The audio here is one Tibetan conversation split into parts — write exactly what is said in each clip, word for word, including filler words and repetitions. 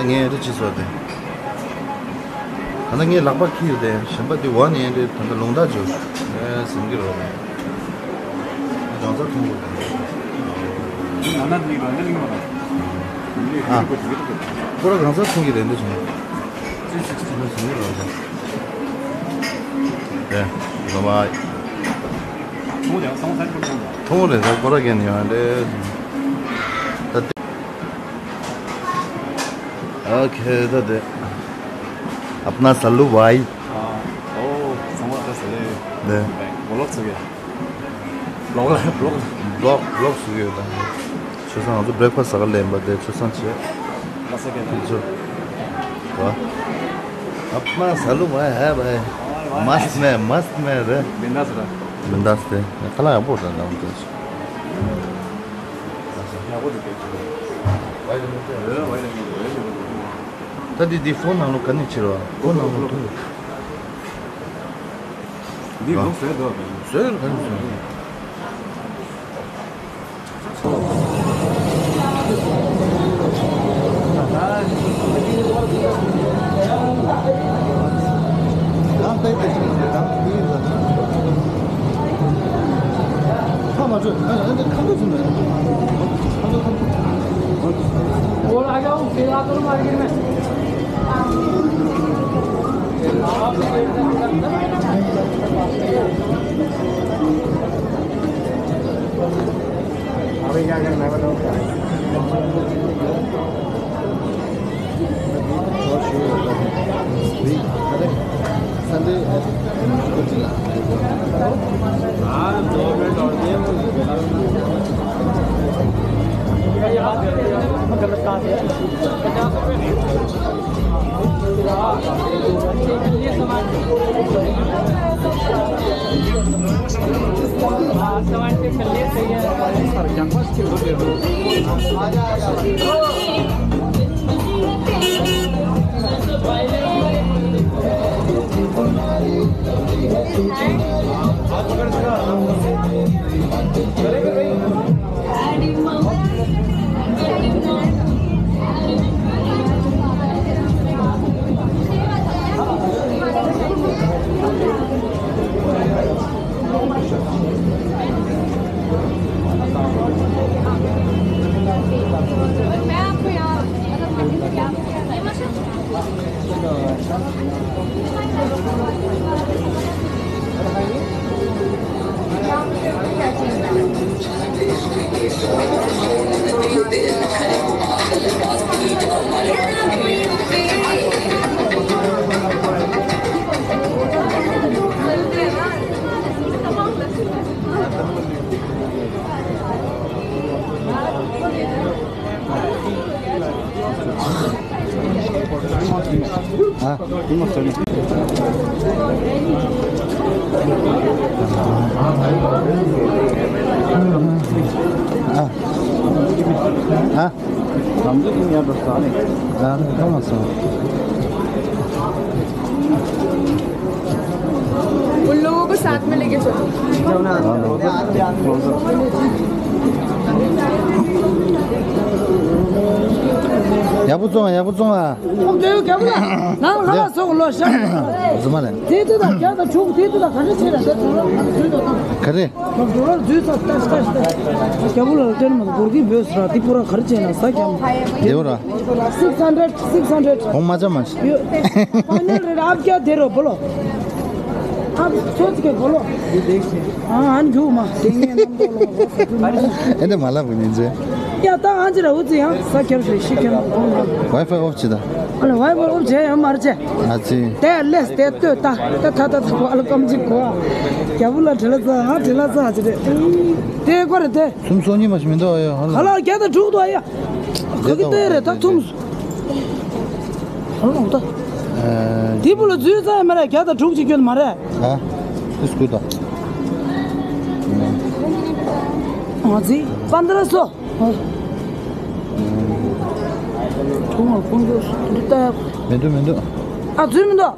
ངས་རེ་ཅི་སོ་དེ། ད་ནི་ངས་ལག་པ་ཁྱེར་ཡོད་དེ་གཞན་པ་དེ་བ་ནས་རེ་ད་ལྟ་ལུང་དག་བྱོས། ཨེ་ཟིན་གི་རོ། གང་ཟག་མཐོང་གི་རེད། ཨ། ཁོ་ར་གང་ཟག་མཐོང་གི་རེད་འདི་བྱུང་། ཟིན་གི་རོ། ཨེ། ལོ་མ། མཐོང་རེད་ད་ཁོ་ར་གན་ཡོང་རེད། ད། ओके, तो दे। अपना सल्लू भाई। हाँ, ओ, संगवा तो सले। दे। ब्लॉग से गया। Blog, blog. ब्लॉग, ब्लॉग से गया था। छुसा, तो ब्रेकफास्ट सगल ले, बदे, छुसा छे। बस के। जो। वाह। अपना सल्लू भाई है भाई। वाह, वाह। मस्त में, मस्त में रे। बिंदास रहा। बिंदास थे। खला है, बहुत है, ना, उनके। ད་འདི་འདི་ཕོན་ནང་ལོགས་ག་ནས་ཕྱིར་བ། ཕོན་ནང་ལོགས་ཐུག་འདི་ལོགས་བཟོས་འདུག་བཟོས་ག་ནས་བཟོས། अभी क्या करना है बताओ। उन लोगों को साथ में लेके चलो। ཡག་པོ་བཙོང་ཡག་པོ་བཙོང་ཨ། ཁོང་ཚོའི་རྒྱབ་ལ་ནང་ལ་ལ་སོང་ལོ་ཤ། རྫུན་མ་རེད། དེ་དེ་དང་རྒྱ་དང་ཕྲུག་དེ་དེ་དང་ག་རེ་བྱས་ན་དེ་ཚོ་ལ་ང་ཚོའི་ལ་དང་། ག་རེ། ཁོང་ཚོ་ལ་འཛུལ་ཚར་ལྟ་ལྟ་ལྟ། རྒྱ་བོ་ལ་སྟོན་མ་སྒོར་གི་བོས་སུ་ར་དེ་པུ་ར་ག་རེ་བྱས་ན་ས་རྒྱ་མ། བདེ་བོ་ར། Six hundred, six hundred. ཧོང་མ་ཅ་མ་ཅ། ཡོད། ཕ་ནེལ་རེ་ཨབ་ཀྱ་དེ་རོ་བོ་ལོ། ཨབ་ཚོ་ཚིག་གི་བོ་ལོ། ཨ་ཨན་རྒྱུ་མ་དེ་ངས་ནམ་དོ་ལོ་བོ་ས་ཐུ་མ། ཨེ་འདྲ་མ་ལབ་གི་ཉིན་ཚེ། ཡ་ད་ཨན་ཅི་ར་འུ་ཙི་ཡང་ས་ཁྱེར་ཤི་ཤི་ཁྱེར་མ་གོང་ལ། Wi-Fi off བྱེད་ད། ཨ་ལ་Wi-Fi off བྱས་ཡང་མར་བྱས། ཨ་ཙི། དེ་ལས་དེ་ལྟོས་ད་ད་ད་ད་ད་ཨ་ལ་ཀམ་ཅིག་གོ། རྒྱ་བུ་ལ་དྲི་ལ་ཙ་ཨ་དྲི་ལ་ཙ་ཨ་ཅི་རེད། དེ་གོ་རེད་དེ། སུམ་སོ་གཉིས་མ་ཞིག་མི་འདུག་ཨ་ཡ་ཧ་ལ། ཧ་ལ་བརྒྱ་དང་དྲུག་འདུག་ཨ་ཡ། ག་གི་ལྟོས་རེད་ད་ཐུམ། ཧ་ལ་འོ་ད། དེ་བུ་ལ་འཛུལ་ཙ་ཡ་མ་རེད་བརྒྱ་དང་དྲུག་ཅིག་སྐྱོན་མ་རེད། ཨ། ཨིས་ཀུ་ད། ང་ཚི་པན་དྲ་སོ། ཐུང་བ་ཀུན་སྤྱོད་འདི་ལྟ་ཡག་མི་འདུག་མི་འདུག་ཨ་འཛུལ་མི་འདུག་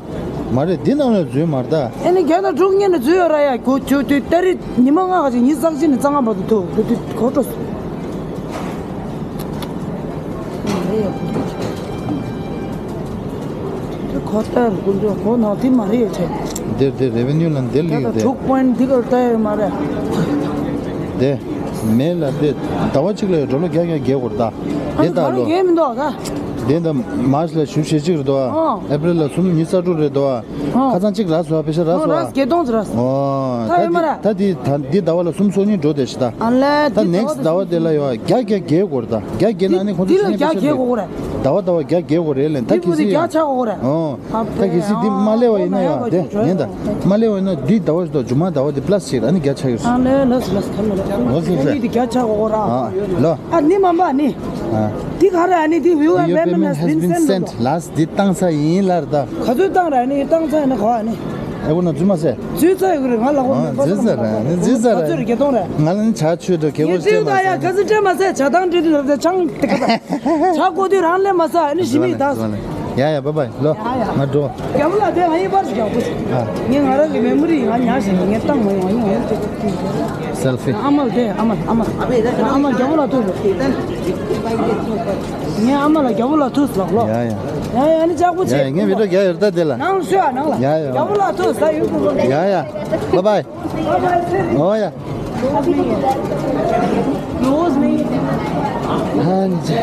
མ་རེད་འདི་ནང་ལ་འཛུལ་མ་རེད་ད། ཨེ་ནི་བརྒྱ་དང་དྲུག་བརྙན་ནས་འཛུལ་ཡོད་ར་ཡ་གོ་ཆུ་དུས་ཏ་རིག་ཉི་མ་ལྔ་ཁ་ཅིག་ཉི་ཤུ་རྩ་གཅིག་ནས་རྩ་ལྔ་བར་དུ་ཐུག་དུས་དུས་གོ་སྤྲོ་སོང་། ཧོ་ཊེལ་ཀུན་སྤྱོད་ཁོ་ནང་དེ་མ་རེད་ཆེ། འདིར་དེ་རེ་ཝེ་ནིའུ་ལ་འདིར་ད་ལིག་ད་དེ། དྲུག་པོ་ཡིན་འདི་གར་ལྟ་ཡོད་མ་རེད། དེ་མེད་ལ་དེ་ཟླ་བ་གཅིག་ལ་ཡོད་ཌོ་ལར་བརྒྱ་བརྒྱ་རྒྱག་དགོས་རེད་ད། དེ་ད་ད་ལོ། རྒྱག་མི་འདུག་ད། དེ་ད་མར་ཆི་ལ་ཞུ་ཞེ་གཅིག་རེད་དོ། ཨོ། ཨེ་པྲིལ་ལ་སུམ་ཉི་ཤུ་རྩ་དྲུག་རེད་དོ། ཨོ། ཁ་སང་གཅིག་རག་སོང་པེ་ཤ་རག་ཨོ་སོང་། རག་བརྒྱད་སྟོང་ཙམ་རག་སོང་། ཨོ། ད་ད་ཡོད་མ་དེ་རེད། ད་དེ་ད་འདི་ཟླ་བ་ལ་སུམ་སོ་གཉིས་འགྲོ་དེ་ཤི་ད། ཨ་ལས་ད་དེ་ནེག་སི་ཊི་ཟླ་བ་དེ་ལ་ཡོད་བརྒྱ་བརྒྱ་རྒྱག་དགོས་རེད་ད། བརྒྱ་རྒྱག་ན་ནི་ཁོང་ཚོ་འདི་ལ་ཞེ་ན་བརྒྱ་པེ་ཤ་རྒྱག་དགོས་རེད། ཟླ་བ་ཟླ་བ་བརྒྱ་རྒྱག་དགོས་རེད་ལན་ད་འདི་གི་བུ་དེ་སི་བརྒྱ་ཡ། ཆགས་དགོས་རེད། ཨོ། ད་གལ་སྲིད་འདི་མ་སླེབས་པ་ཡིན་ན་ཡང་དེ་ཉན་དང་། མ་སླེབས་པ་ཡིན་ན་འདི་ཟླ་བ་ཞིག་དང་ཇུ་མ་ཟླ་བ་འདི་པ་ལ་སི་ཅིག་ཨ་ནི་བརྒྱ་ཆགས་ཡོད། ཨ་ལས་ལགས་སོ་ལགས་སོ་ཁ་ལོ་ལགས་སོ། ལགས་སོ་ཨ་ནི་འདི་བརྒྱ་ཆགས་དགོས་ར། ཨ་ལོ། ཨ་ནི་མ་འབའ་ནི། ཨ། འདི་ག་ར་ཨ་ནི་འདི་ཝིའུ་ཨེ་པེ་མེན་ཊི་ཧེ་སི་བིན་སེན་ཊི། ལགས་འདི་བཏང་ས་ཡིན་ལར་ད། ག་ཚོད་བཏང་ར་ཨ་ནི་བཏང་ས་ཡིན་ན་ག་ཨ་ནི། ཨེ་ཁོ་ན་ཇུ་མ་སེ། ཇུ་ཚ་ཡོད་རེད་ང་ལ་ཁོ་ཨ་མེད་པ་ཇུ་ཚ་ར་ནི་ཇུ་ཚ་ར། ག་ཚོད་རེད་བརྒྱད་སྟོང་རེད། ང་ལ་ནི་ཇ་མཆོད་འགྲོ་ཁེ་ངས་པོ་སྤྲད་མ་ཟེར། ད་ཡ་ག་ཚོད་སྤྲད་མ་ཟེར་ཇ་དང་འབྲེལ་དུས་ལ་ཆང་དེ་ག་ད། ཇ་བསྐོལ་དུས་རང་ལས་མ་ཟ་ཨ་ནི་ཞི་མི་ད། ཡ་ཡ་བཱའི་བཱའི་ལོ། ཡ་ཡ། ང་འགྲོ། རྒྱ་མོ་ལ་དེ་ང་ཡི་པར་ཞིག་རྒྱག་དགོས། ཨ། ངས་ང་རང་གི་མེ་མོ་རི་ང་ཉར་བཞིན་ངས་བཏང་མ་ཡོང་ང་ཡོང་ཡོང་ཅིག་སེལ་ཕི། ཨ་མ་ལ་དེ་ཨ་མ་ཨ་མ་ཨ་མ་རྒྱ་མོ་ལ་ཐུག་ངས་ཨ་མ་ལ་རྒྱ་མོ་ལ་ཐུག་ལགས་ལོ། ཡ་ཡ། ཡ་ཡ་ཨ་ནི་ལྕགས་པོ་ཡ་ཆེ། ཡ་ངས་བི་ཌི་ཡོ་རྒྱག་ཡོད་ད་དེ་ལ། ནང་ལ་ཤོད་ཨ་ནང་ལ། ཡ་ཡ། རྒྱ་མོ་ལ་ཐུག་ས་ཡོད་དུ་ལོ། ཡ་ཡ། བཱའི་བཱའི། ཨོ་ཡ། ཧན་ཇེ།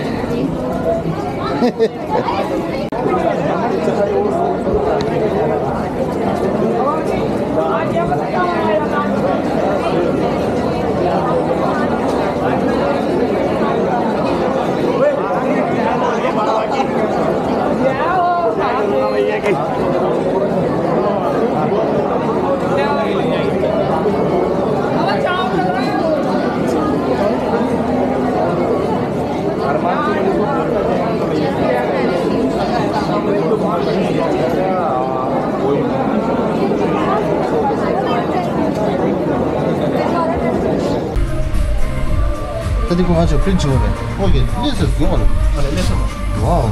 ད་འདི་ཁོ་ང་ཚོ་པི་རིན་ཊི་བྱེད་དགོས་རེད། ཨོ་ཀེ། གནས་སུ་སྒོ་ལ། ཨ་ལས་གནས་སུ། Wow.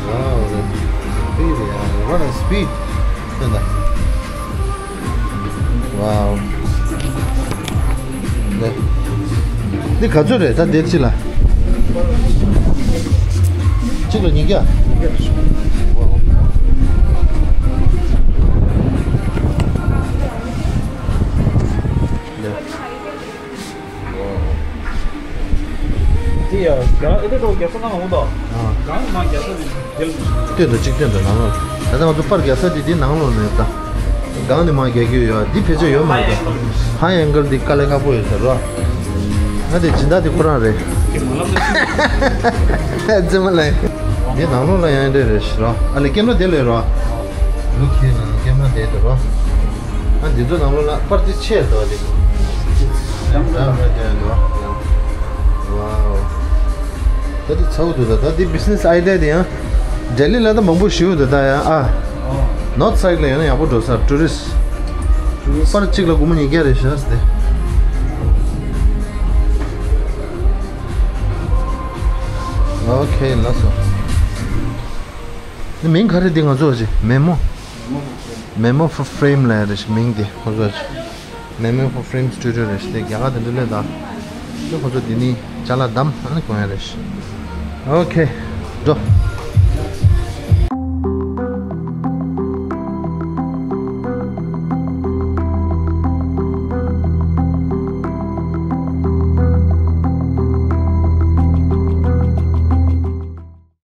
Wow. Speed, yeah. What a speed. ཐོན་ད། Wow. འདི་ག་ཚོད་རེད་ད་འདིར་ཅི་ལ། གཅིག་ལ་ཉིས་བརྒྱ། Wow. འདི། དེ་ཡ་རྒྱ་ཨེ་དེ་ཏོ་རྒྱ་ས་ནང་འོང་དོ། ཨ། གང་མ་རྒྱ་ས་དེ་དེ་ལ། སྟོན་དོ་གཅིག་སྟོན་དོ་ནང་ལོགས་ལ། ད་ལྟ་ང་ཚོ་པར་རྒྱ་ས་དེ་དེ་ནང་ལོགས་ལ་ཡོད་ད། གང་ནས་མ་རྒྱ་རྒྱུ་ཡོད་འདི་ཕལ་ཆེར་ཡོད་མ་རེད་ད། ཧ་ཡ་ཨེང་གལ་འདི་དཀའ་ལས་ཁག་པོ་ཡོད་ས་རོ། ང་དེ་སྦྱིན་བདག་དེ་ཁོ་རང་རེད། ཙི་མ་ལ་ཡིན། འདི་ནང་ལོགས་ལ་ཡང་འདྲ་རེད་ཤི་རོ། ཨ་ལེ་ཀེམ་ར་དེ་ལོས་རོ། ལུག་ཁྱེད་ནང་ཀེམ་ར་དེ་དུ་རོ། ཨ་འདི་ཚོ་ནང་ལོགས་ལ་པར་དེ་ཆེ་དོ་དེ། ཡང་འདྲ་འདྲ་རྒྱག་ཡོད་དོ། ཝའོ། ད་དེ་ཚ་བོ་འདུག་ད་ད་དེ་བི་ཛི་ནེ་སི་ཨའི་ཌི་ཡ་དེ་ཡང་ལྡི་ལི་ལ་ད་མང་པོ་ཞིག་འདུག་ད་ཡང་ཨ། ནོར་ཐི་སའིཌ་ལ་ཡོད་ན་ཡག་པོ་འགྲོ་ས་ཊུ་རི་སི་ཊི། པར་གཅིག་ལ་སྒོར་མོ་ཉིས་བརྒྱ་རེད་ཤག་ཟེར་ཏེ། ཨོ་ཁེ་ལགས་སོ། འདི་མིང་ག་རེ་འདི་ང་ཚོ་ཅི་མེ་མོ། མེ་མོ་ཕོ་ཕྲེམ་ལབ་ཡ་རེད་ཤག་མིང་འདི་ཁོ་ཚོ་ཅི། མེ་མོ་ཕོ་ཕྲེམ་སི་ཊུ་ཌི་ཡོ་རེད་ཤག་དེ་རྒྱ་གར་དེ་འདྲ་ལས་ད། འདི་ཁོ་ཚོ་འདི་ནི་ཅ་ལག་བདམས་ཨ་ནི་གོན་ཡ་རེད་ཤག་ཨོ་ཁེ། འགྲོ།